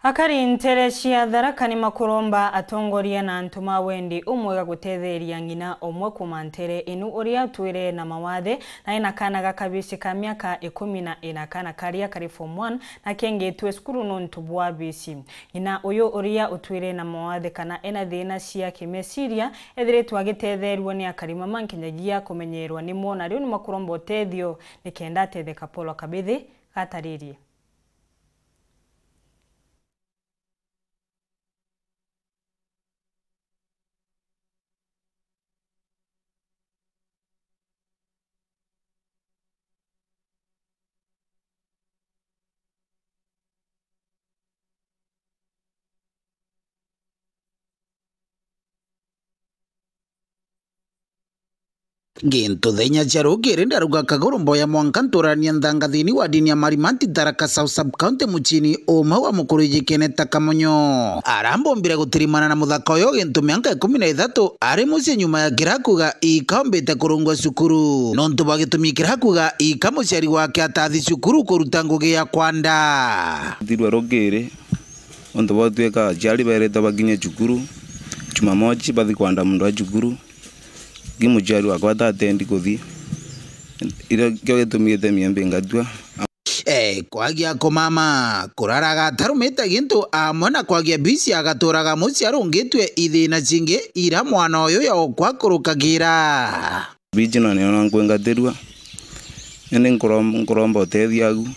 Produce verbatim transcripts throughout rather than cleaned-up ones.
Akari ntere cia Tharaka ni makuromba atongoria na antu ma wendi umwega gutetheria ng'ina umwe kuuma ntere inu uria utwire na mawathe na ena kaana ga kabisi ka miaka ikumi na ina, kaana karia kari form one na kengitwe cukuru nontu bwa bisi. Ng'ina uyu uria utwire na mawathe kana ena thina cia kimeciria ethiritwe agitetheerua ni akari mama nkinyagia kumenyerwa nimo, na riu ni makuromba utethio nikenda atetheka. Paul Kabithi gataririe. Gintu thenya cia rukiri ndaruga kaguru mboya mwanka nturania nthangathini wa dini ya Marimanti Tharaka South Sub County muciini umwe wa mukuru ijikene ta Kamonyo. Arambombire gutirimana na muthaka uyu gintu mianka ikumi na ithatu ari mucii nyuma ya kirakuga ikaombite kurungwa cukuru. Nontu bwa gitumi kirakuga ika muciari wake atathi cukuru kuruta ngugi ya kwanda. Thirwe rukiri, nontu bwa tuika aciari berite bakinye cukuru, Jumamosi bathi kwanda muntu wa cukuru. Ki muciari wakwa atatendi kuthi. Irio kio gitumite miembe ngatua. Eh, kwagia kumama, kuraraga atarumite gintu amwe na kwagia bisi agaturaga muciari ungitwe ithina cingi ira mwana uyu yokwa kurukagira. Bisi no niona nkwingatirua. Indi nkurom-, nkuromba utethio agu.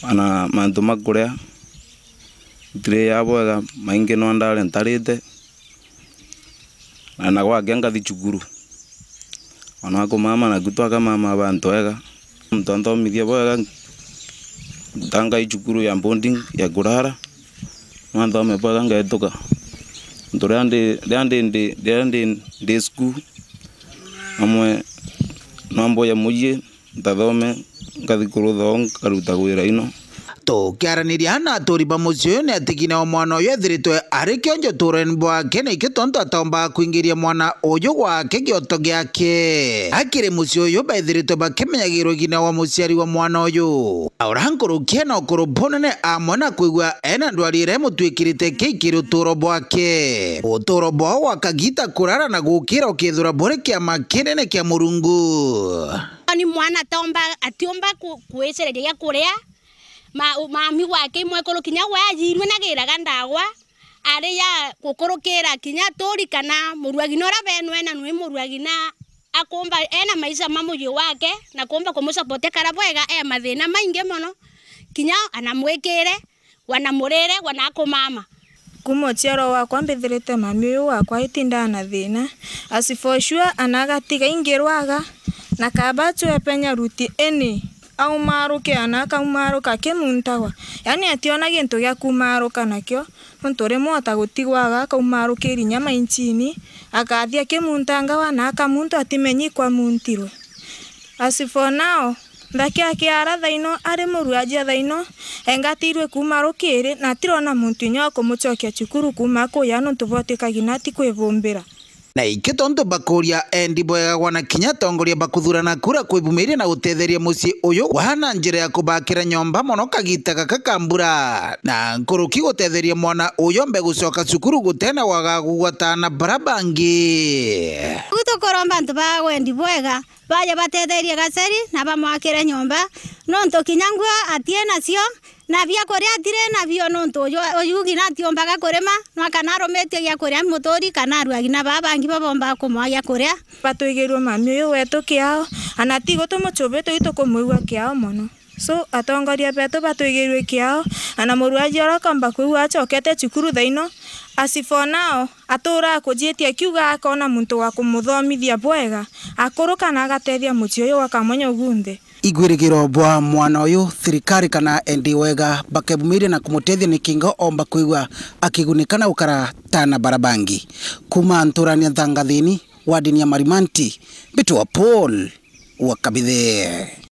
Ana mantu ma kuria, ntiri ya bwega, maingi no ndare ntarite. Na, na gwake ngathi cukuru. Ona akumama naku twakamama bantu ega. Muntu anthomithia bwega, ntangai cukuru ya boarding ya kurara. Nwanthome bwega ngetuka. Ntu riria ndi, riria ndi, ndi, riria ndi, ndi school, amwe no mboya mucii, ntathome, ngathi kurutha o, nkaruta wira ino. Tukiaraniria na aturi ba mucii uyu, ni ati ng'ina wa mwana uyu ethiritwe ari kionjo uturene bwake, na ikio tontu ataumbaga kwingiria mwana uyu gwake gioto giake. Akiri mucii uyu, baithiritwe bakimenyagirwa ng'ina wa muciari wa mwana uyu. Aura nkuruki ena ukuru bunene amwe na kwigua ena ndwari iria imutwikirite kii kiri uturo bwake. Uturo bwao gwa kagita kurara na gukira ukithura buri kiama kinene kia Murungu. Ni mwana tomba, atiumba ku-, kwicireria gia kuria. Ma-, mami gwake imwekuru kinya gwe ajirue na giraga ndagwa, aria gukurukira kinya aturi kana muruagi na uria benwe na nwi muruagi na akumba ena maisha ma mucii wake na kumba kumusupport kara bwega, e mathina maingi mono, kinya anamwikire, wana murire, wana akumama. Kuma uciarwa wakwa mbithirite mami uyu wakwa itindaa na thina. As for sure, ana agatiga ingirwaga, na kaba chwepenya ruti ini, aumaruke ana akaumaruka akimuntagwa. Yani ationa gintu gia kumaruka nakio, nontu rimwe ota gutigwaga akaumarukiri inya mainchini, akathi akimuntangawa na akamuntwa atimenyi ikwa muntirwe. As for now, nthaki akiara thaino ari muruajia thaino, engatirwe kuma rukiri, na atirona muntu inya wa kumucokia cukuru kuma kuya nontu bwatwikagi na atikwibumbira. Na iki tontu bakuria endi bwegagwa na kinya atongoria bakuthurana kura kwibumiria na gutetheria mucii uyu wana njira ya kubakira nyomba mono kagita gaka ka mbura, na nkuruki gutetheria mwana uyu ombe gucoka cukuru gutena wagagu gwatana bara bangi. Riu tukuromba antu ba wendi bwega baje batetherie Gaceri na bamwakire nyomba, nontu kinya nguo atie nacio, na biakuria atiri nabio, nontu uju, uju ngina atiumbaga kurima, no kana arumitie giakuria muturi, kana aruagi na baa bangi babombaga kumwa giakuria. Batwigirue mami uyu wetu kiao, ana tigo tumuchubite, itukumwigua kiao mono. So, atongoria betu batwigirue kiao, ana muruaji uria ukomba kwigua acokete cukuru thaino, as for now, aturaa kujitia akiuga akona muntu wa kumuthomithia bwega, akuru kana agatethia mucii uyu wa Kamonyo gunthe. Igwirigiro bwa mwana uyu, thirikari kana endi wega bakebumiria na kumutethia nikinga omba kwigua akigunika na gukara tana bara bangi. Kuma nturani ya Nthangathini, wadini ya Marimanti, mbitwa Paul wa Kabithe.